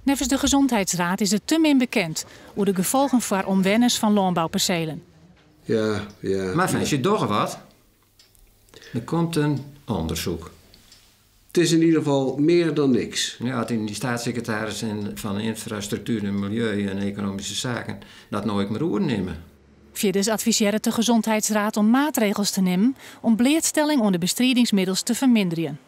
Neffens de Gezondheidsraad is der te min bekend oer de gefolgen foar omwenners fan lânbouperselen. Ja, ja. Mar fijn, se dogge wat. Der komt in ûndersyk. Het is in ieder geval meer dan niks. Ja, as dy steatssekretaris fan Ynfrastruktuer en Miljeu en Ekonomyske Saken dat no ek mar oernimme. Fierders advisearret de Gezondheidsraad om maatregels te nimmen om bleatstelling oan de bestridingsmiddels te ferminderjen.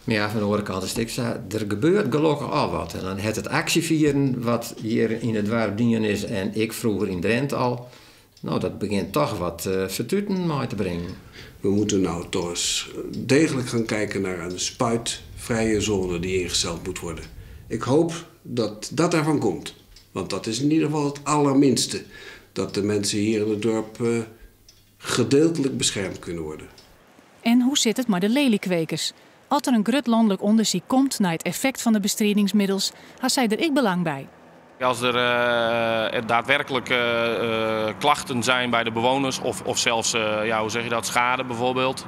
Mar ja, fan de oare kant is it ek sa, der gebeurt gelokkich al wat. En dan hat it aksjefieren wat hjir yn it doarp dien is en ek froeger yn Drinte al, no dat begjint toch wat fertuten mei te bringen. We moeten nou toch eens degelijk gaan kijken naar een spuitvrije zone die ingesteld moet worden. Ik hoop dat dat ervan komt. Want dat is in ieder geval het allerminste. Dat de mensen hier in het dorp gedeeltelijk beschermd kunnen worden. En hoe sit it mei de lelykwekers? As der in grut lanlik ûndersyk komt nei it effekt fan de bestridingsmiddels, ha sy der ek belang by. Als er daadwerkelijk klachten zijn bij de bewoners of zelfs, ja, hoe zeg je dat, schade bijvoorbeeld,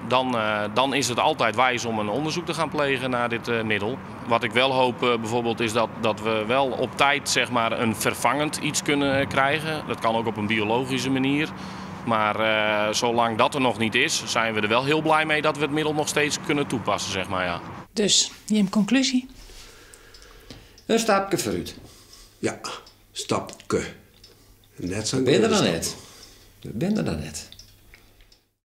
dan is het altijd wijs om een onderzoek te gaan plegen naar dit middel. Wat ik wel hoop bijvoorbeeld is dat we wel op tijd, zeg maar, een vervangend iets kunnen krijgen. Dat kan ook op een biologische manier. Maar zolang dat er nog niet is, zijn we er wel heel blij mee dat we het middel nog steeds kunnen toepassen, zeg maar, ja. Dus, jim konklúzje? In stapke foarút. Ja, stapke. Net sa'n We binne der grutte noch stap. net. We binne der noch net.